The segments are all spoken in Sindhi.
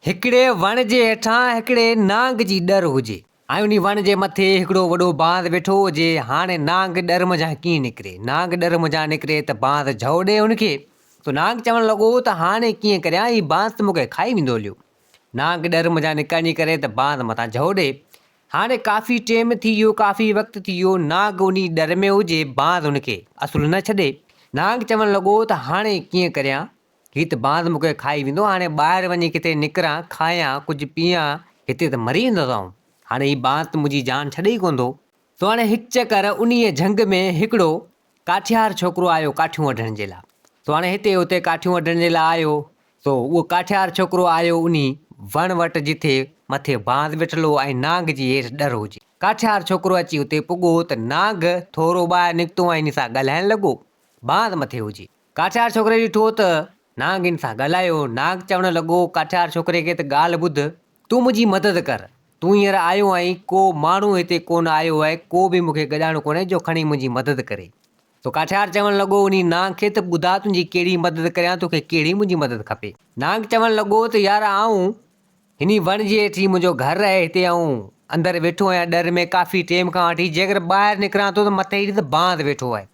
هڪڙي وڻ جي هيٺان هڪڙي نانگ جي ڏر هجي ۽ انهي وڻ جي مٿي هڪڙو وڏو بانس ويٺو هجي. هاڻي نانگ ڏر منجهان ڪيئن نڪري؟ نانگ ڏر منجهان نڪري ته بانس جهو ڏئي هن کي. سو نانگ چوڻ لڳو ته هاڻي ڪيئن ڪريان، هي بانس ته مون کي کائي ويندو هليو. نانگ ڏر منجهان نڪرڻ جي ڪري ته بانس مٿان جهو ڏئي. هاڻي ڪافي ٽيم ٿي ويو، ڪافي وقت ٿي ويو، نانگ انهي ڏر ۾ هجي، بانس هن کي اصل نه ڇڏي. نانگ چوڻ لڳو ته هاڻي ڪيئن ڪريان؟ هي ته باز مون کي کائي ويندو، هاڻي ٻاهر وڃي ڪٿي نڪران، کايان، ڪجهه پيئان، هتي ته مري ويندس آئون. هاڻي هي باز ته منهنجي جان ڇڏي ئي ڪونه ٿو. سو هاڻي هڪ چڪر انهيء جهنگ ۾ هڪڙو ڪاٺيار ڇوڪرو آيو ڪاٺيون وڍڻ جي لاء. سو هاڻي هتي هتي ڪاٺيون وڍڻ جي لاء آيو، سو اهو ڪاٺيار ڇوڪرو آيو انهي وڻ وٽ جٿي مٿي باز ويٺل هو ۽ نانگ جي هيٺ ڏر هجي. ڪاٺيار ڇوڪرو اچي اتي پڳو ته نانگ ٿورو ٻاهر نڪتو ۽ انهي سان ڳالهائڻ لڳو. باز مٿي هجي. ڪاٺيار ڇوڪري ڏٺو ته نانگ هن سان ڳالهايو. نانگ چوڻ لڳو، ڪاٺيار ڇوڪري کي ته ڳالهه ٻڌ، تون منهنجي مدد ڪر. تون هينئر آيو آهين، ڪو ماڻهو هتي ڪونه آيو آهي، ڪو به مون کي گڏاڻو ڪونهي جو کڻي منهنجي مدد ڪري. سو ڪاٺيار چوڻ لڳو انهي نانگ کي ته ٻڌاء تنهنجي ڪهڙي مدد ڪريان، توکي ڪهڙي منهنجي مدد کپي. نانگ چوڻ لڳو ته يار آئون هني وڻ جي هيٺ هي منهنجو گهر آهي، هتي آئون اندر ويٺو آهيان ڏر ۾ ڪافي ٽيم کان وٺي، جيڪر ٻاهر نڪران ٿو ته مٿي هيڏي ته باند ويٺو آهي.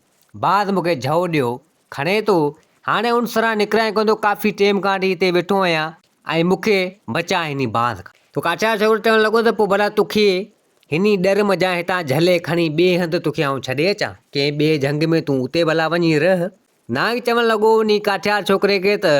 باز مون کي جهو ڏيو کڻي ٿو. هاڻي ان سران نڪران ئي ڪونه ٿو، ڪافي ٽيم کان وٺي هتي ويٺو آهيان ۽ مون کي بچاء هني باز کان. تو ڪاٺيار ڇوڪرو چوڻ لڳو ته پوء ڀلا توکي هني ڏر منجهان هتان جهلي کڻي ٻئي هنڌ توکي آئون ڇڏي اچان، ڪنهن ٻئي جهنگ ۾ تون اتي ڀلا وڃي رهه. نانگ چوڻ لڳو انهي ڪاٺيار ڇوڪري کي ته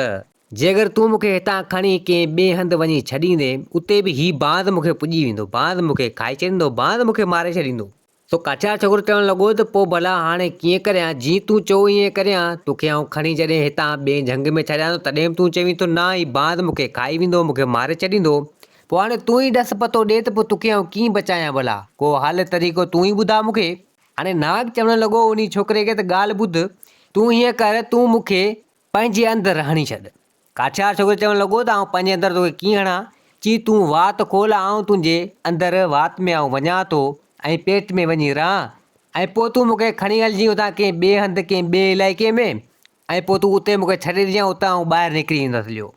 جيڪر تون مون کي هتان کڻي ڪنهن ٻئي هنڌ وڃي ڇڏيندين، اتي به هي باز مون کي پڄي ويندو، باز مون کي کائي ڇڏيندو، باز مون کي ماري ڇڏيندو. سو ڪاٺيار ڇوڪرو چوڻ لڳو ته پوء ڀلا هاڻي ڪيئن ڪريان؟ جيئن تون چئو ائين ڪريان. توکي آئون کڻي جڏهن هتان ٻئي جهنگ ۾ ڇڏيان ٿو تڏهن به تون چوين ٿو نه هي باز مون کي کائي ويندو، مون کي ماري ڇڏيندو. پوء هاڻي تون ئي ڏس پتو ڏي ته پوء توکي آئون ڪيئن بچايان ڀلا؟ ڪو حل طريقو تون ئي ٻڌاء مون کي. هاڻي ناگ چوڻ لڳو انهي ڇوڪري کي ته ڳالهه ٻڌ، تون هيئن ڪر تون مون کي پنهنجي اندر هڻي ڇڏ. ڪاٺيار ڇوڪرو چوڻ لڳو ته آئون پنهنجي اندر توکي ڪيئن هڻان؟ چي تون وات کول آئون تنهنجي اندر وات ۾ آئون وڃان ٿو ۽ پيٽ ۾ وڃي رهان ۽ پوء تون مون کي کڻي هلجين اتان ڪنهن ٻئي هنڌ ڪنهن ٻئي علائقي ۾ ۽ پوء تون اتي مون کي ڇڏي ڏجان اتان آئون ٻاهر نڪري ايندس ليو.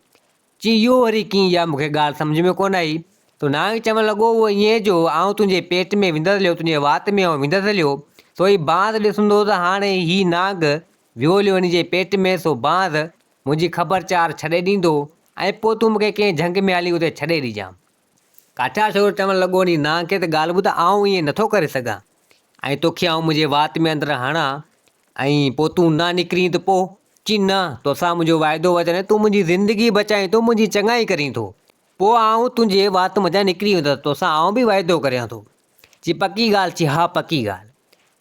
چي اهو وري ڪيئن اها مون کي ڳالهه سمجهه ۾ ڪونه آئي. سو نانگ چوڻ لڳو اهو ائين جو آئون تنهنجي پيٽ ۾ ويندس ليو تنهنجي وات ۾ آئون ويندس ليو سو هي باز ڏسندو ته هاڻي هي نانگ ويو هليو هن جي پيٽ ۾ سو باز منهنجي خبر چار ڇڏي ڏيندو ۽ پوء تون مون کي ڪنهن جهنگ ۾ هلي اتي ڇڏي ڏجان. ڪاٺيار ڇوڪرو چوڻ لڳو انهي نانگ کي ته ڳالهه ٻڌ آئون ائين نٿو ڪري سگهان ۽ توکي آئون منهنجي وات ۾ اندر هڻان ۽ پوء تون نه نڪرين ته پوء؟ چي نه توسان منهنجو واعدو وچن آهي تون منهنجي زندگي بچائين ٿو منهنجي چڱائي ڪرين ٿو پوء آئون تنهنجي وات منجهان نڪري ويندس توسان آئون به واعدو ڪريان ٿو. چي پڪي ڳالهه؟ چي ها پڪي ڳالهه.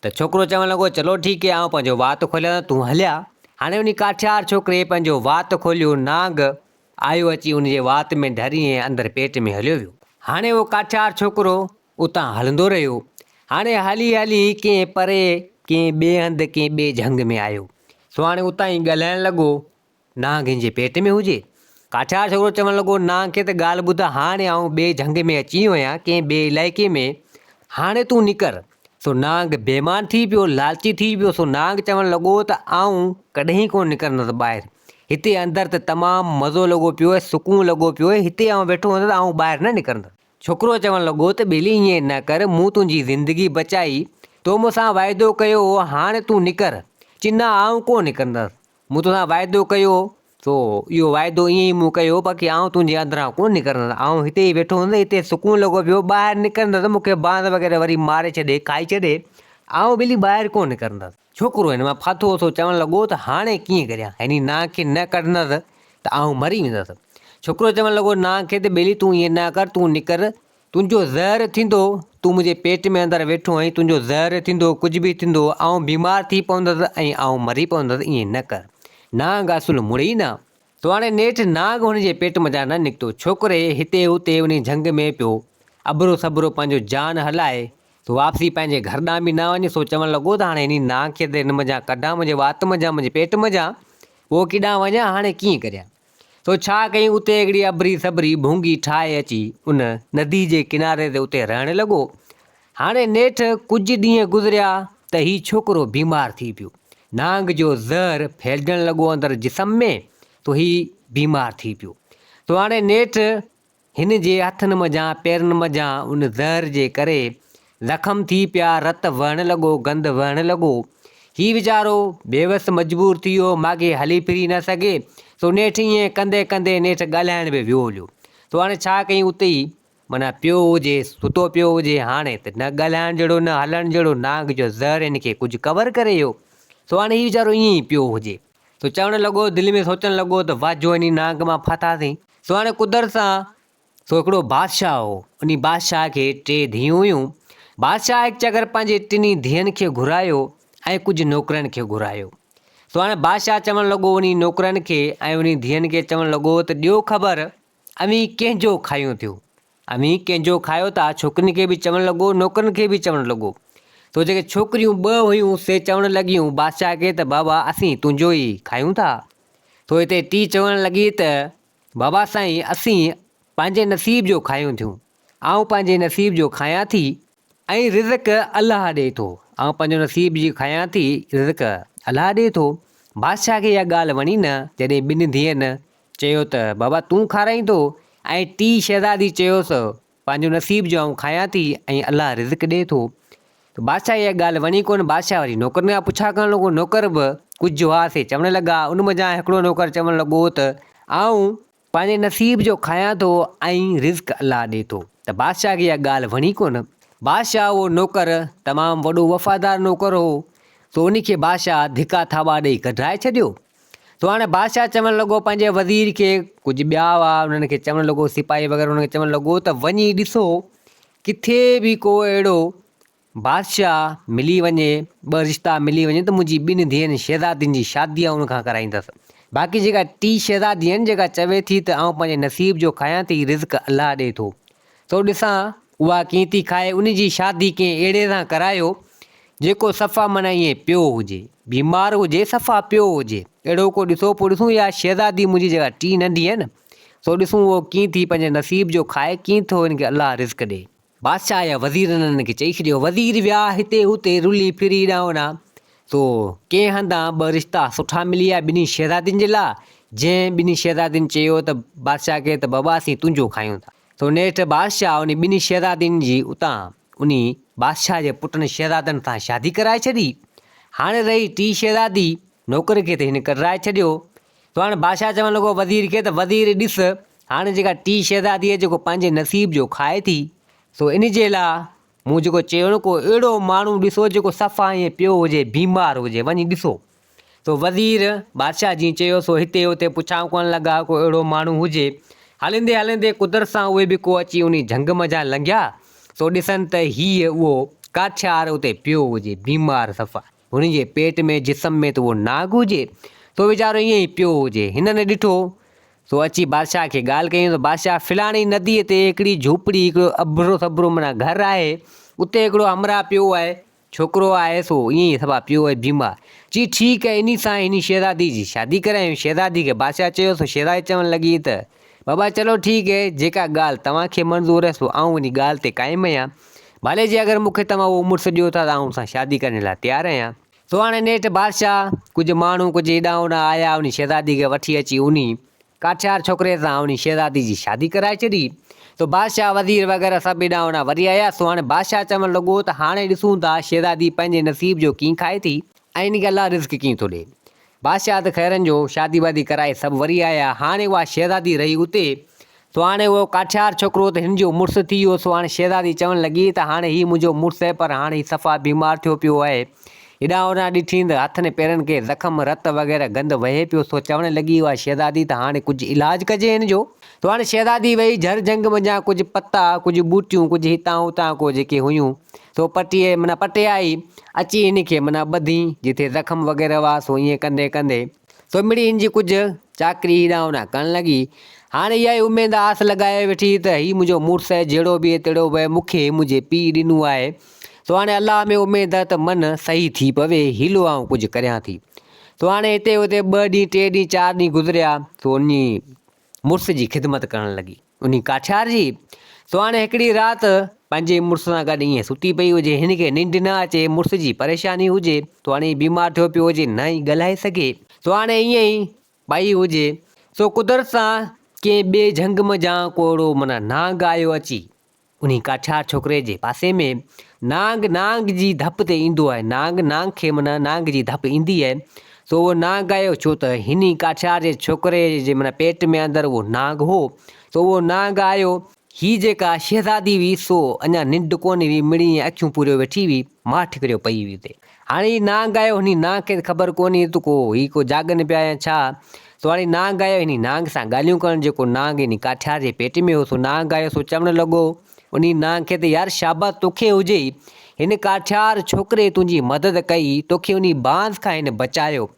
ته ڇوڪرو چوڻ لڳو چلو ٺيڪ هي آئون پنهنجو وات کوليان ٿو تون هليا. هاڻي انهي ڪاٺيار ڇوڪري پنهنجو وات کوليو نانگ آيو اچي ان جي وات ۾ ڍري ۽ اندر پيٽ ۾ هليو ويو. هاڻي اهو ڪاٺيار ڇوڪرو اتان هلندو رهيو. هاڻي هلي هلي ڪنهن پري ڪنهن ٻئي هنڌ ڪنهن ٻئي جهنگ ۾ آيو. سو هاڻي اتان ئي ڳالهائڻ لڳو. نانگ هن جي پيٽ ۾ هجي. ڪاٺيار ڇوڪرو چوڻ لڳو، نانگ کي ته ڳالهه ٻڌ، هاڻي آئون ٻئي جهنگ ۾ اچي ويو آهيان، ڪنهن ٻئي علائقي ۾، هاڻي تون نڪر. سو نانگ بيمان ٿي پيو، لالچي ٿي پيو، سو نانگ چوڻ لڳو ته آئون ڪڏهن ڪونه نڪرندس ٻاهر، هتي اندر ته تمام مزو لڳو پيو آهي، سڪون لڳو پيو آهي، هتي آئون ويٺو هوندس، آئون ٻاهر نه نڪرندس. ڇوڪرو چوڻ لڳو ته ٻيلي ائين نه ڪر، مون تنهنجي زندگي بچائي، تو مون سان واعدو ڪيو هو، هاڻي تون نڪر. چي نه آئون ڪونه نڪرندس. مون توسان واعدو ڪيو هو، سو اهو واعدو ائين ئي مون ڪيو هو، باقي آئون تنهنجي اندران ڪونه نڪرندس، آئون هتي ئي ويٺو هوندس، هتي سڪون لڳو پيو هو، ٻاهر نڪرندس ته مون کي بانس وغيره وري ماري ڇڏي، کائي ڇڏي، آئون ٻلي ٻاهر ڪونه نڪرندس. ڇوڪرو هن مان ڦاٿو هو، سو چوڻ لڳو ته هاڻي ڪيئن ڪريان، هني نانگ کي نه ڪڍندس ته آئون مري ويندس. ڇوڪرو چوڻ لڳو نانگ کي ته ٻيلي تون ائين نه ڪر، تون نڪر، تنهنجو زهر ٿيندو، تون منهنجي پيٽ ۾ اندر ويٺو آهين، تنهنجو زهر ٿيندو، ڪجهه به ٿيندو، آئون بيمار ٿي پوندس ۽ آئون مري پوندس، ائين نه ڪر. نانگ اصل مڙي ئي نه. تو هاڻي نيٺ نانگ هن جي پيٽ منجهان نه نڪتو. ڇوڪري هتي هتي انهي جهنگ ۾ پيو اڀرو سڀرو پنهنجو جان هلائي، سو واپسي پنهنجي گهر ڏانهن به نه وڃي، سو چوڻ لڳو ته هاڻي انهي نانگ کي ته هن منجهان ڪڍان، منهنجي وات منجهان، منهنجي پيٽ منجهان، پوء ڪيڏانهن وڃان، هاڻي ڪيئن ڪريان؟ سو ڇا ڪيائين اتي هڪڙي اڀري سڀري ڀونگي ٺاهي اچي ان ندي جي ڪناري تي اتي رهڻ لڳو. هاڻي نيٺ ڪجهه ڏينهن گذريا ته هي ڇوڪرو بيمار ٿي پيو. نانگ جو زهر ڦهلجڻ لڳو اندر جسم ۾ تو هي بيمار ٿي پيو. سو هاڻي نيٺ. هن جي هٿن منجهان پيرن منجهان ان زهر جي ڪري زخم ٿي پيا، رت وهڻ لڳو، گند وهڻ لڳو. هي ويچارو بيوس مجبور ٿي ويو، ماڳهين هلي ڦري نه سگهي، سو نيٺ ائين ڪندي ڪندي نيٺ ڳالهائڻ به ويو هليو. سو هاڻي ڇا ڪيائين اتي ئي معنيٰ پيو هجي، ستو پيو هجي، هاڻي ته نه ڳالهائڻ جهڙو نه هلڻ جهڙو، نانگ جو زهر هن کي ڪجهه ڪور ڪري ويو، سو هاڻي هي ويچارو ائين ئي پيو هجي. سو چوڻ لڳو، دل ۾ سوچڻ لڳو ته واجهو انهي نانگ مان ڦاٿاسين. سو هاڻي قدرت سان سو هڪڙو بادشاهه هو. انهي بادشاهه کي ٽي ڌيئون هيون. بادشاهه هڪ چڪر پنهنجي ٽنهي ڌيئن کي گهرايو ۽ ڪجهه نوڪرن کي گهرايو. سو هاڻي بادشاهه چوڻ لڳو انهي نوڪرن کي ۽ انهي ڌيئن کي چوڻ لڳو ته ڏيو خبر اوهين ڪنهن جو کايون ٿيون؟ اوهين ڪنهن جو کايو ٿا؟ ڇوڪرين کي به چوڻ لڳو، نوڪرن کي به چوڻ لڳو. سو جيڪي ڇوڪريون ٻه هيون سي چوڻ لڳيون بادشاهه کي ته بابا اسين تنهنجو ئي کايون ٿا. سو هتي ٽي چوڻ لڳي ته بابا سائين اسين پنهنجي نصيب جو کايون ٿيون. آئون پنهنجي نصيب جو کايان ٿي ۽ رزق الله ڏئي ٿو. آئون پنهنجو نصيب جي کايان ٿي رزق الله ڏئي ٿو. بادشاهه کي اها ڳالهه وڻي نه جڏهن ٻن ڌيئن چيو ته بابا تون کارائين ٿو ۽ ٽي شهزادي چيوس پنهنجو نصيب جو آئون کايان ٿي ۽ الله رزق ڏئي ٿو. ته بادشاهه اها ڳالهه وڻي ڪونه. بادشاهه وري نوڪرن کان پڇا ڪرڻ لڳو. نوڪر به ڪجهه هئا سي چوڻ لڳا. ان منجهان هڪڙو نوڪر چوڻ لڳو ته آئون پنهنجي نصيب جو کايان ٿو ۽ رزق الله ڏئي ٿو. ته بادشاهه کي اها ڳالهه وڻي ڪونه. بادشاهه اهو نوڪر تمام وڏو وفادار نوڪر هو، سو ان کي بادشاهه ڌڪا ٿاٻا ڏئي ڪڍرائي ڇڏيو. سو هاڻي بادشاهه چوڻ لڳو پنهنجي وزير کي، ڪجهه ٻيا هئا انهن کي چوڻ لڳو، سپاهي وغيره انهن کي چوڻ لڳو ته وڃي ڏسو ڪٿي به ڪو اهڙو بادشاهه ملي وڃي، ٻه رشتا ملي وڃن ته منهنجي ٻن ڌيئن شهزادين جي شادي آئون ان کان ڪرائيندس. باقي جيڪا ٽي شهزادي آهن جيڪا چوي ٿي ته آئون پنهنجي نصيب جو کايان ٿي رزق الله ڏئي ٿو. سو ڏسان اها ڪيئن ٿي کائي ان جي شادي ڪنهن اهڙي سان ڪرايو جيڪو صفا معنيٰ ائين پيو هجي، بيمار هجي صفا پيو هجي. اهڙو ڪو ڏسو پوء ڏسون اها شهزادي منهنجي جيڪا ٽي ننڍي آهي نه سو ڏسون اهو ڪيئن ٿي پنهنجي نصيب جو کائي ڪيئن ٿو ان کي الله رزق ڏئي. بادشاهه يا وزيرن انهن کي چئي ڇڏيو. وزير ويا هتي هتي رلي ڦري هيڏانهن هوڏانهن. سو ڪنهن هنڌان ٻه رشتا سٺا ملي ويا ٻنهي شهزادين جي لاء، جنهن ٻنهي شهزادين چيو ته بادشاهه کي ته بابا اسين تنهنجو کايون ٿا. سو نيٺ بادشاهه انهي ٻنهي شهزادين جي اتان انهي بادشاهه جي پٽن شهزادن سان شادي ڪرائي ڇڏي. هاڻي رهي ٽي شهزادي، نوڪر کي ته هن ڪڍرائي ڇڏيو. سو هاڻي بادشاهه چوڻ لڳو وزير کي ته وزير ڏس هاڻي جيڪا ٽي شهزادي آهي جيڪو پنهنجي نصيب جو کائي ٿي سو ان جي لاء مون جيڪو چيو نه ڪو اهڙو ماڻهو ڏسو جيڪو صفا ائين پيو هجي بيمار هجي وڃي ڏسو. سو وزير بادشاهه جيئن چيو سو هتي هتي پڇائون ڪرڻ لڳا ڪو اهڙو ماڻهو هجي. هلندي هلندي قدرت سان اهي به ڪو اچي انهي جهنگ منجهان لنگهيا سو ڏسن ته هيء اهو ڪاٺيار اتي پيو هجي بيمار صفا. هن جي پيٽ ۾ جسم ۾ ته اهو ناگ هجي، سو ويچارو ائين ئي پيو هجي. هنن ڏٺو، سو اچي بادشاهه کي ڳالهه ڪيائين ته بادشاهه فلاڻي نديء تي هڪڙي جهوپڙي، هڪڙو اڀرو سڀرو معنيٰ گهر آهي، اتي هڪڙو همراهه پيو آهي، ڇوڪرو آهي، سو ائين ئي صفا پيو آهي بيمار. چي ٺيڪ آهي، انهي سان هن شهزادي جي شادي ڪرايون. شهزادي کي بادشاهه چيو، سو شهزادي چوڻ لڳي ته بابا چلو ٺيڪ آهي، جيڪا ڳالهه توهان کي منظور آهي، سو آئون انهي ڳالهه تي قائم آهيان. ڀلي جي اگر مون کي توهان اهو مڙس ڏيو ٿا ته آئون ان سان شادي ڪرڻ لاء تيار آهيان. سو هاڻي نيٺ بادشاهه، ڪجهه ماڻهو ڪجهه هيڏانهن هوڏانهن آيا، انهي شهزادي کي وٺي اچي انهي ڪاٺيار ڇوڪري سان انهي شهزادي جي شادي ڪرائي ڇڏي. سو بادشاهه، وزير وغيره سڀ هيڏانهن هوڏانهن وري آيا. سو هاڻي بادشاهه چوڻ لڳو ته هاڻي ڏسون ٿا شهزادي پنهنجي نصيب جو ڪيئن کائي ٿي ۽ ان کي الله رزق ڪيئن ٿو ڏئي. بادشاهه ته خيرن جو شادي وادي ڪرائي سڀ وري آيا. هاڻي اها شهزادي رهي اتي. سو هاڻي اهو ڪاٺيار ڇوڪرو ته هن جو مڙس ٿي ويو. سو هاڻي شهزادي چوڻ لڳي ته هاڻي هي منهنجو مڙس آهي پر هاڻي هي صفا بيمار ٿيو پيو آهي. هيڏانهن هوڏانهن ڏٺين ته هٿن پيرن کي زخم، رت وغيره گند وهي پيو. سو چوڻ لڳي اها شهزادي ته هاڻي ڪجهه علاج ڪجي هن جو. سو هاڻي شهزادي وئي جهر جهنگ منجهان ڪجهه پتا، ڪجهه ٻوٽيون، ڪجهه هتان هتان ڪو جيڪي هيون سو پٽي معنيٰ پٽي آئي. اچي هن کي معنيٰ ٻڌي جتي زخم وغيره هئا سو ائين ڪندي ڪندي سو مڙئي هن جي ڪجهه چاڪري هيڏانهن هوڏانهن ڪرڻ لڳي. هاڻي اها ئي اميد آس لڳائي ويٺي ته هي منهنجو مڙس آهي جهڙو به آهي تهڙو به آهي مون کي منهنجي پيء ڏنو آهي سو هاڻي الله ۾ اميد آهي ته من صحيح ٿي پوي حيلو آئون ڪجهه ڪريان ٿي. سو هاڻي هتي هتي ٻه ڏينهن ٽي ڏينهن چار ڏينهن گذريا سو انهي مڙس جي خدمت ڪرڻ لڳي. انهي ڪاٺيار جي. سو هاڻي هڪڙي رات پنهنجي مڙس سان گڏ ائين ستي پئي هجي. هن کي ننڊ نه اچي، مڙس جي پريشاني هجي. سو هاڻي بيمار ٿيو پيو هجي، نه ئي ڳالهائي سگهي. سو هاڻي ائين ئي پئي هجي. سو قدرت سان ڪنهن ٻئي جهنگ منجهان ڪو اهڙو معنيٰ نانگ آيو اچي انهي ڪاٺيار ڇوڪري جي پاسي ۾. نانگ نانگ جي ڌپ تي ايندو آهي. نانگ نانگ کي معنيٰ نانگ جي ڌپ ايندي آهي. سو اهو نانگ آيو ڇو ته هني ڪاٺيار جي ڇوڪري جي معنيٰ پيٽ ۾ اندر اهو نانگ هو. سو اهو نانگ آيو. هي جيڪا شهزادي هئي سو اڃا ننڊ ڪونه هئي، مڙئي ائين اکيون پوريو ويٺي هئي، ماٺ ڪريو پئي هئي اتي. هاڻي هي نانگ آيو، هني نانگ کي ته خبر ڪونه هئي ته ڪو هي ڪو جاڳن پيا يا ڇا. سو هاڻي نانگ آيو، هني نانگ سان ڳالهيون ڪرڻ، جيڪو نانگ هني ڪاٺيار جي پيٽ ۾ هو، سو نانگ آيو، سو چوڻ لڳو انهي نانگ کي ته يار شاباس توکي هجي، هن ڪاٺيار ڇوڪري تنهنجي مدد ڪئي، توکي انهي بانس کان هن بچايو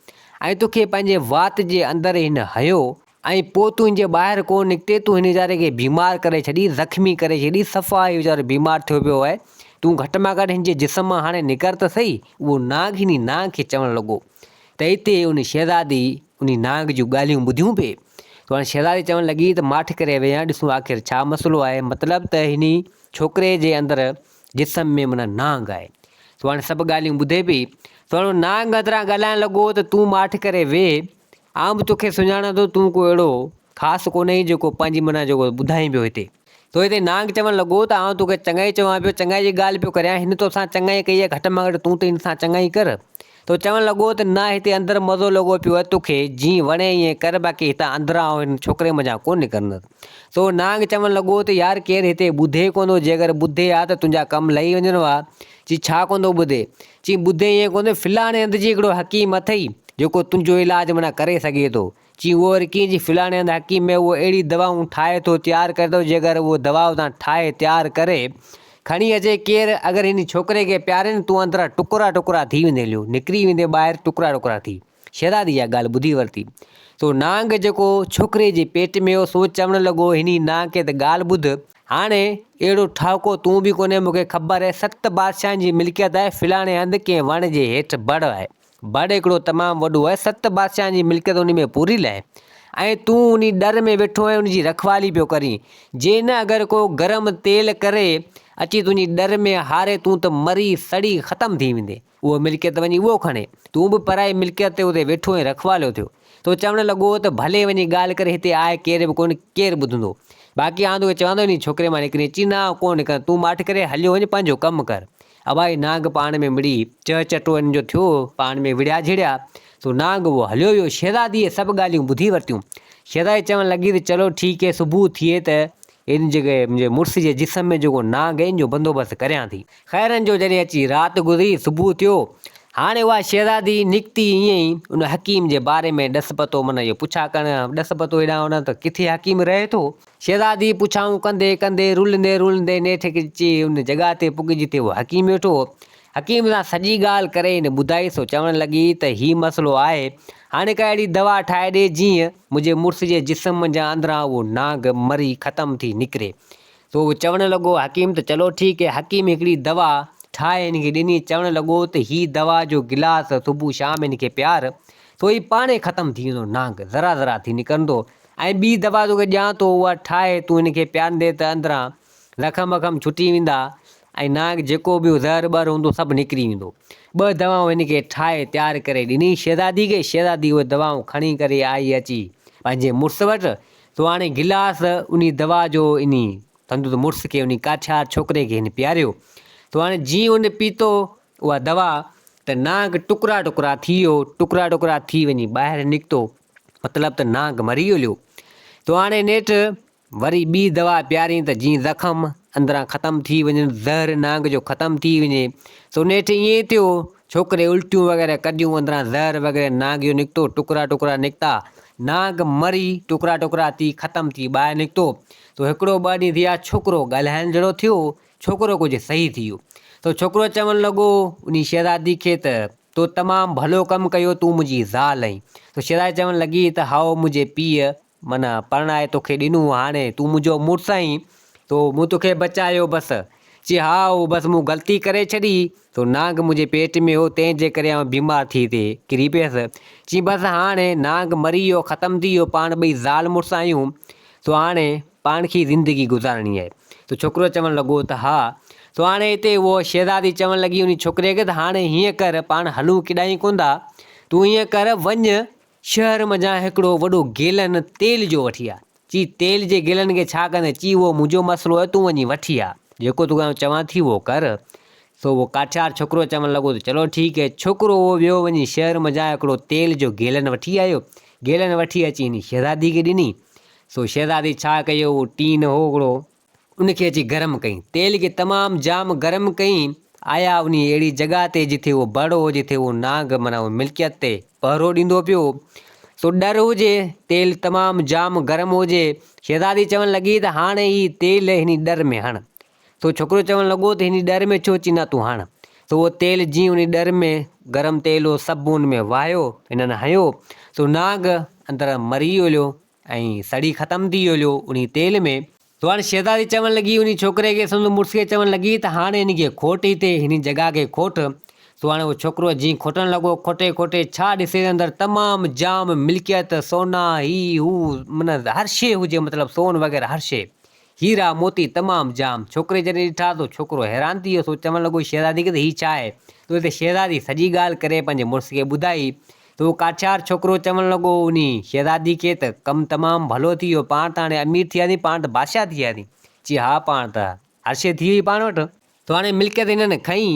۽ توکي پنهنجي وات جي اندر هن هنيو، ۽ پوء تون هن جي ٻاهر ڪونه نڪتي، تون هن ويچاري کي بيمار ڪري ڇڏي، زخمي ڪري ڇڏي، صفا هي ويچارو بيمار ٿيو پيو آهي، تون گهٽ مان گهٽ هن جي جسم مان هاڻي نڪر ته سهي. اهو نانگ هن نانگ کي چوڻ لڳو ته اتي ان شهزادي انهي نانگ جون ڳالهيون ٻڌيون پئي ته هاڻي شهزادي چوڻ لڳي ته ماٺ ڪري ويهان ڏسون آخر ڇا مسئلو آهي، مطلب ته هن ڇوڪري جي اندر جسم ۾ معنيٰ نانگ آهي. سو هاڻي سڀ ڳالهيون ٻڌي پئي. سو هاڻي نانگ اندران ڳالهائڻ لڳو ته تون ماٺ ڪري ويهه، آئون به توکي سڃاڻان ٿو، تون ڪو اهڙو خاص ڪونهين جيڪو پنهنجي معنيٰ جيڪو ٻڌائين پيو هتي. سو هتي نانگ چوڻ لڳو ته آئون توکي چڱائي چوان پيو، چڱائي جي ڳالهه پيو ڪريان، هن توسان چڱائي ڪئي آهي، گهٽ مان گهٽ تون ته هن سان چڱائي ڪر. سو چوڻ لڳو ته نه هتي اندر مزو لڳو پيو آهي، توکي جيئن وڻي ائين ڪر، باقي هتان اندران آئون هن ڇوڪري منجهان ڪونه نڪرندس. سو نانگ چوڻ لڳو ته يار ڪير هتي ٻڌي ڪونه ٿو، جيڪر ٻڌي ها ته تنهنجا ڪم لهي وڃن ها. چي ڇا ڪونه ٿو ٻڌي؟ چي ٻڌي ائين ڪونه ٿو، فلاڻي هنڌ جي هڪڙو حڪيم اٿئي، جيڪو تنهنجو علاج معنيٰ ڪري سگهي ٿو. چي اهو وري ڪيئن؟ چي فلاڻي هنڌ حڪيم ۾ اهو اهڙي دوائون ٺاهي ٿو تيار ڪري ٿو، جيڪر اهو دوا اتان ٺاهي تيار ڪري کڻي اچي ڪير اگر هن ڇوڪري کي پيارين تون اندران ٽڪرا ٽڪرا ٿي ويندين هليو نڪري ويندين ٻاهر ٽڪرا ٽڪرا ٿي. شهزادي اها ڳالهه ٻڌي ورتي. سو نانگ جيڪو ڇوڪري جي پيٽ ۾ هو سو چوڻ لڳو هني نانگ کي ته ڳالهه ٻڌ، هاڻي اهڙو ٺاهوڪو تون به ڪونهين مون کي خبر آهي ست بادشاهن جي ملڪيت آهي فلاڻي هنڌ ڪنهن وڻ جي هيٺ بڙ آهي بڙ هڪڙو تمام وڏو آهي ست بادشاهن جي ملڪيت انهي ۾ پوريل آهي ۽ تون انهي ڏر ۾ ويٺو آهين ان جي رکوالي پيو ڪرين جي نه اگر ڪو گرم تيل ڪري اچي تنهنجي ڏر ۾ هاري تون ته مري سڙي ختم ٿي ويندين. اهو ملڪيت وڃي اهو کڻي. تون به پرائي ملڪيت تي اتي ويٺو ۽ رکواليو ٿيو. تو چوڻ لڳو ته ڀلي وڃي ڳالهه ڪر هتي آء ڪير به ڪونه ڪير ٻڌندو. باقي آئون توکي چوان ٿو انهي ڇوڪري مان نڪرين. چي نه آئون ڪونه نڪرندس تون ماٺ ڪري هليو وڃ پنهنجو ڪم ڪر. ابائي نانگ پاڻ ۾ مڙي چهه چٽو انهن جو ٿيو پاڻ ۾ وڙهيا جهيڙيا. سو نانگ اهو هليو ويو. شهزاديء سڀ ڳالهيون ٻڌي ورتيون. شهزادي چوڻ لڳي ته چلو ٺيڪ هي صبح ٿئي ته ان جيڪي منهنجي مڙس جي جسم ۾ جيڪو نانگ آهي ان جو بندوبست ڪريان ٿي. خيرن جو جڏهن اچي رات گذري، صبح ٿيو. هاڻي اها شهزادي نڪتي ائين ئي ان حڪيم جي باري ۾ ڏس پتو معنيٰ اهو پڇا ڪرڻ ڏس پتو هيڏانهن هوڏانهن ته ڪٿي حڪيم رهي ٿو. شهزادي پڇائون ڪندي ڪندي رلندي رلندي نيٺ اچي ان جڳهه تي پڳي جتي اهو حڪيم ويٺو هو. حڪيم سان سڄي ڳالهه ڪري هن ٻڌائي سو چوڻ لڳي ته هي مسئلو آهي، هاڻي ڪا اهڙي دوا ٺاهي ڏي جيئن منهنجي مڙس جي جسم منجهان اندران اهو نانگ مري ختم ٿي نڪري. سو هو چوڻ لڳو حڪيم ته چلو ٺيڪ هي. حڪيم هڪڙي دوا ٺاهي هن کي ڏني چوڻ لڳو ته هي دوا جو گلاس صبح شام هن کي پيار سو هي پاڻهي ختم ٿي ويندو نانگ ذرا ذرا ٿي نڪرندو ۽ ٻي دوا توکي ڏيان ٿو اها ٺاهي تون هن کي پيارندي ته اندران زخم وخم ڇٽي ويندا ۽ نانگ جيڪو به زهر ٻهر هوندو سڀ نڪري ويندو. ٻه دوائون هن کي ٺاهي تيار ڪري ڏني شهزادي کي. شهزادي اهي دوائون کڻي ڪري آئي اچي پنهنجي مڙس وٽ. سو هاڻي گلاس انهي دوا جو انهي سندس مڙس کي انهي ڪاٺيار ڇوڪري کي هن پياريو. سو هاڻي جيئن هن پيتو اها دوا ته نانگ ٽڪرا ٽڪرا ٿي ويو. ٽڪرا ٽڪرا ٿي وڃي ٻاهر نڪتو. مطلب ته نانگ مري ويو. سو هاڻي نيٺ وري ٻي دوا پيارين ته جيئن زخم اندران ختم ٿي وڃن، زهر نانگ جو ختم ٿي وڃي. سو نيٺ ائين ئي ٿيو. ڇوڪري الٽيون وغيره ڪڍيون، اندران زهر وغيره نانگ جو نڪتو، ٽڪرا ٽڪرا نڪتا. نانگ مري ٽڪرا ٽڪرا ٿي ختم ٿي ٻاهر نڪتو. سو هڪڙو ٻه ڏينهن ٿيا، ڇوڪرو ڳالهائڻ جهڙو ٿيو، ڇوڪرو ڪجهه صحيح ٿي ويو. سو ڇوڪرو چوڻ لڳو انهي شهزادي کي ته تو تمام ڀلو ڪم ڪيو، تون منهنجي زال آهين. سو شهزادي چوڻ لڳي ته هائو منهنجي پيء معنيٰ پرڻائي توکي ڏنو، هاڻي تون منهنجو مڙس آهين، تو مون توکي بچايو بس. چي ها هو بس مون غلطي ڪري ڇڏي، سو نانگ منهنجي پيٽ ۾ هو تنهن جي ڪري آئون بيمار ٿي هتي ڪري پيس. چي بس هاڻي نانگ مري ويو ختم ٿي ويو پاڻ ٻئي زال مڙس آهيون، سو هاڻي پاڻ کي ئي زندگي گذارڻي آهي. سو ڇوڪرو چوڻ لڳو ته ها. سو هاڻي هتي اهو شهزادي چوڻ لڳي انهي ڇوڪري کي ته هاڻي هيئن ڪر پاڻ هلون ڪيڏانهن ڪونه ٿا، تون هيئن ڪر وڃ شهر منجهان هڪڙو وڏو گيلن تيل جو وٺي آ. چي چي تيل جي گيلن کي ڇا ڪندين؟ چي اهو منهنجو مسئلو آهي، تون وڃي وٺي آ. جيڪو توکي آئون چوان ٿي اهو ڪر. سو اهو ڪاٺيار ڇوڪرو چوڻ لڳو ته چلو ٺيڪ هي. ڇوڪرو اهو ويو وڃي شهر منجهان هڪڙو تيل جو گيلن وٺي آيو. گيلن وٺي اچي هن شهزادي کي ڏني. سو شهزادي ڇا ڪيو اهو ٽين هو هڪڙو. ان کي اچي گرم ڪئين. تيل کي تمام جام گرم ڪئين. آيا انهي اهڙي جڳهه تي جٿي اهو بڙ هو جٿي اهو نانگ معنيٰ اهو ملڪيت تي پهرو ڏيندو پيو هو. سو ڏر هجي، تيل تمام جام گرم هجي. شهزادي چوڻ لڳي ته هاڻي هي تيل هني ڏر ۾ هڻ. سو ڇوڪرو چوڻ لڳو ته هني ڏر ۾ ڇو چينا تون هڻ. سو اهو تيل جيئن انهي ڏر ۾ گرم تيل هو سڀ ان ۾ واهيو هنن هنيو سو نانگ اندر مري هليو ۽ سڙي ختم ٿي هليو انهي تيل ۾. سو هاڻي شهزادي چوڻ لڳي انهي ڇوڪري کي سندس مڙس کي چوڻ لڳي ته هاڻي هن کي کوٽ هتي هني جڳهه کي کوٽ. سو هاڻي اهو ڇوڪرو جيئن کوٽڻ لڳو کوٽي کوٽي ڇا ڏسي ته اندر تمام جام ملڪيت سونا هي هو معنيٰ هر شيء هجي مطلب سون وغيره هر شيء هيرا موتي تمام جام. ڇوڪري جڏهن ڏٺا ته ڇوڪرو حيران ٿي ويو، سو چوڻ لڳو شهزادي کي ته هي ڇا آهي؟ ته اتي شهزادي سڄي ڳالهه ڪري پنهنجي مڙس کي ٻڌائي ته اهو ڪاٺيار ڇوڪرو چوڻ لڳو انهي شهزادي کي ته ڪم تمام ڀلو ٿي ويو، پاڻ ته هاڻي امير ٿي وياسين، پاڻ ته بادشاهه ٿي وياسين. چي ها پاڻ ته هر شيء ٿي وئي پاڻ وٽ. سو هاڻي ملڪيت هنن کنئي،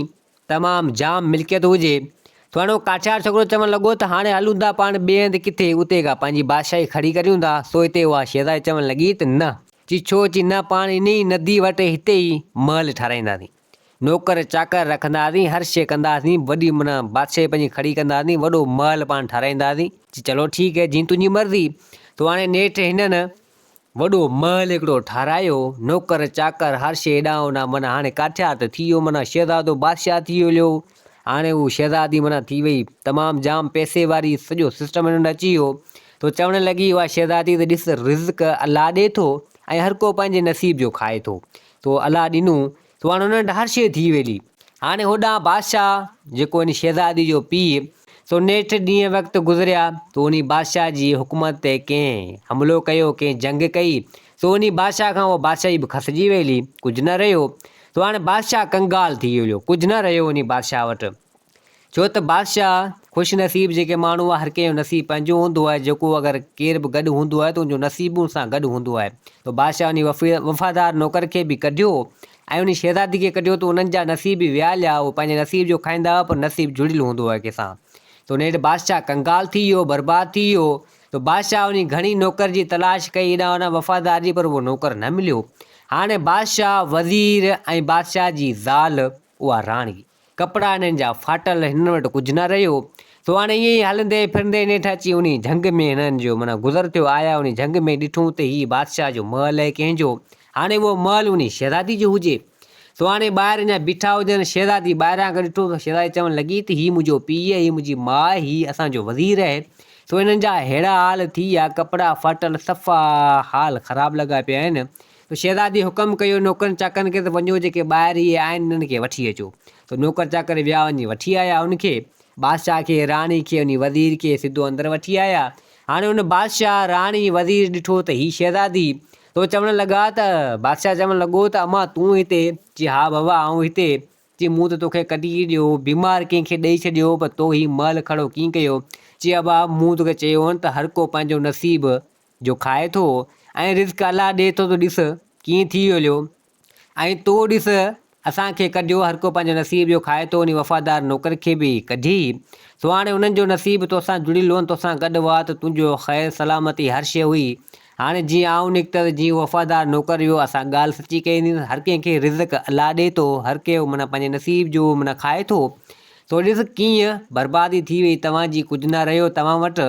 تمام جام ملڪيت هجي. سو هاڻي اهو ڪاٺيار ڇوڪرو چوڻ لڳو ته هاڻي هلون ٿا پاڻ ٻئي هنڌ ڪٿي، اتي ڪا پنهنجي بادشاهي کڙي ڪريون ٿا. سو هتي اها شهزادي چوڻ لڳي ته نه. چي ڇو؟ چي نه پاڻ انهي ندي وٽ هتي ئي محل ٺاراهينداسين. نوڪر چاڪر رکنداسين، هر شيء ڪنداسين، وڏي معنيٰ بادشاهي پنهنجي کڙي ڪنداسين، وڏو محل پاڻ ٺاراهينداسين. چي چلو ٺيڪ هي، جيئن تنهنجي مرضي. سو هاڻي نيٺ هنن وڏو محل هڪڙو ٺارايو، نوڪر چاڪر هر شيء هيڏانهن هوڏانهن معنيٰ هاڻي ڪاٺيار ته ٿي ويو معنيٰ شهزادو بادشاهه ٿي ويو هليو. هاڻي هو شهزادي معنيٰ ٿي وئي تمام جام پئسي واري سڄو سسٽم هن وٽ اچي ويو. ته چوڻ لڳي اها شهزادي ته ڏس رزق الله ڏي ٿو ۽ هر ڪو پنهنجي نصيب جو کائي ٿو. تو الله ڏنو سو هاڻي هن وٽ هر شيء ٿي ويلي. هاڻي هوڏانهن بادشاهه، جيڪو هن شهزادي جو پيء، سو نيٺ ڏينهن وقت گذريا، ته انهي بادشاهه جي حڪومت تي ڪنهن حملو ڪيو، ڪنهن جنگ ڪئي، سو انهي بادشاهه کان اها بادشاهي به کسجي ويلي، ڪجهه نه رهيو. سو هاڻي بادشاهه ڪنگال ٿي ويو، ڪجهه نه رهيو انهي بادشاهه وٽ. ڇو ته بادشاهه خوش نصيب جيڪي ماڻهو هئا هر ڪنهن جو نصيب پنهنجو هوندو آهي جيڪو اگر ڪير به گڏ هوندو آهي ته ان جو نصيب به ان سان گڏ هوندو آهي ته بادشاهه انهي وفادار نوڪر کي به ڪڍيو ۽ انهي شهزادي کي ڪڍيو ته انهن جا نصيب به ويا هليا اهي پنهنجي نصيب جو کائيندا هئا پر نصيب جڙيل هوندو آهي ڪنهن سان ته نيٺ بادشاهه ڪنگال ٿي ويو برباد ٿي ويو ته بادشاهه انهي گهڻي نوڪر جي تلاش ڪئي هيڏانهن هوڏانهن وفادار جي پر اهو نوڪر نه مليو هاڻي بادشاهه وزير ۽ بادشاهه جي زال اها راڻي ڪپڙا هنن جا ڦاٽل، هنن وٽ ڪجهه نه رهيو. سو هاڻي ائين ئي هلندي ڦرندي نيٺ اچي انهي جهنگ ۾ هنن جو معنيٰ گذر ٿيو. آيا انهي جهنگ ۾ ڏٺون ته هي بادشاهه جو محل آهي ڪنهن جو. هاڻي اهو محل انهي شهزادي جو هجي. سو هاڻي ٻاهر اڃا بيٺا هجن. شهزادي ٻاهران کان ڏٺو ته شهزادي چوڻ لڳي ته هي منهنجو پيء آهي، هي منهنجي ماء آهي، هي اسان جو وزير آهي. سو هنن جا ههڙا حال ٿي ويا، ڪپڙا ڦاٽل، صفا حال خراب لڳا پيا آهن. ته شهزادي حڪم ڪيو نوڪرن چاڪرن کي ته وڃو جيڪي ٻاهر اهي آهن انهن کي وٺي اچو. ته نوڪر چاڪر ويا وڃي وٺي آيا ان کي، بادشاهه کي، راڻي کي، انهي وزير کي سڌو اندر وٺي آيا. هاڻي ان بادشاهه، راڻي، وزير ڏٺو ته هي شهزادي، ته چوڻ لڳا ته، بادشاهه چوڻ لڳو ته امان تون هتي؟ چي ها بابا آئون هتي. چي مون ته توکي ڪڍي ڏيو، بيمار ڪنهن کي ڏئي ڇڏيو پر تو هي مهل کڙو ڪيئن ڪيو؟ چي ابا مون توکي چيو هو نه ته هر ڪو پنهنجو نصيب جو کائي ٿو ۽ رزق الله ڏئي ٿو ته ڏس ڪيئن ٿي ويو ۽ تو ڏس اسان کي ڪڍيو هر ڪو پنهنجو نصيب جو کائي ٿو انهي وفادار نوڪر کي به ڪڍي سو هاڻي انهن جو نصيب توسان جڙيل هو توسان گڏ هئا ته تنهنجو خير سلامتي هر شيء هئي هاڻي جيئن آئون نڪتس جيئن وفادار نوڪر ويو اسان ڳالهه سچي ڪئي هوندي هر ڪنهن کي رزق الله ڏئي ٿو هر ڪنهن معنيٰ پنهنجي نصيب جو معنيٰ کائي ٿو سو ڏس ڪيئن بربادي ٿي وئي توهان جي ڪجهه نه رهيو توهان وٽ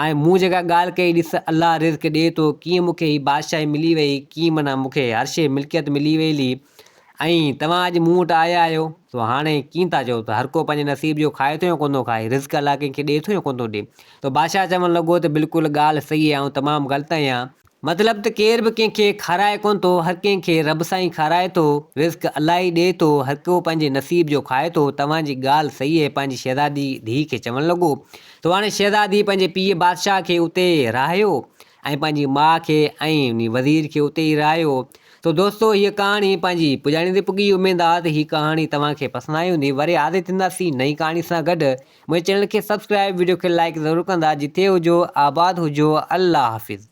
۽ مون جيڪا ڳالهه ڪئي ڏس الله رزق ڏئي ٿو ڪيئن مون کي هي بادشاهي ملي وئي ڪيئن معنيٰ مون کي هر شيء ملڪيت ملي ويلي ۽ توهان اڄ مون وٽ آيا آهيو سو هاڻي ڪيئن ٿا چئو ته هر ڪو پنهنجي نصيب جو کائي ٿو يا ڪونه ٿو کائي رزق الله ڪنهن کي ڏئي ٿو يا ڪونه ٿو ڏئي ته بادشاهه چوڻ لڳو ته بلڪل ڳالهه صحيح آهي آئون تمام غلط آهيان. مطلب ته ڪير به ڪنهن کي کارائي ڪونه ٿو، هر ڪنهن کي رب سائين کارائي ٿو، رزق الله ئي ڏئي ٿو، هر ڪو پنهنجي نصيب جو کائي ٿو، توهان جي ڳالهه صحيح آهي پنهنجي شهزادي ڌيء کي چوڻ لڳو ته هاڻي شهزادي پنهنجي پيء بادشاهه کي اتي ئي رهايو ۽ پنهنجي ماء کي ۽ انهي وزير کي اتي ئي رهايو ته دوستو هيء ڪهاڻي پنهنجي پڄاڻي تي پڳي اميد آ ته هي ڪهاڻي توهان کي پسند آئي هوندي وري حاضر ٿينداسين نئين ڪهاڻي سان گڏ منهنجي چينل کي سبسڪرائب وڊيو کي لائيڪ ضرور ڪندا جتي هجو آباد هجو الله حافظ.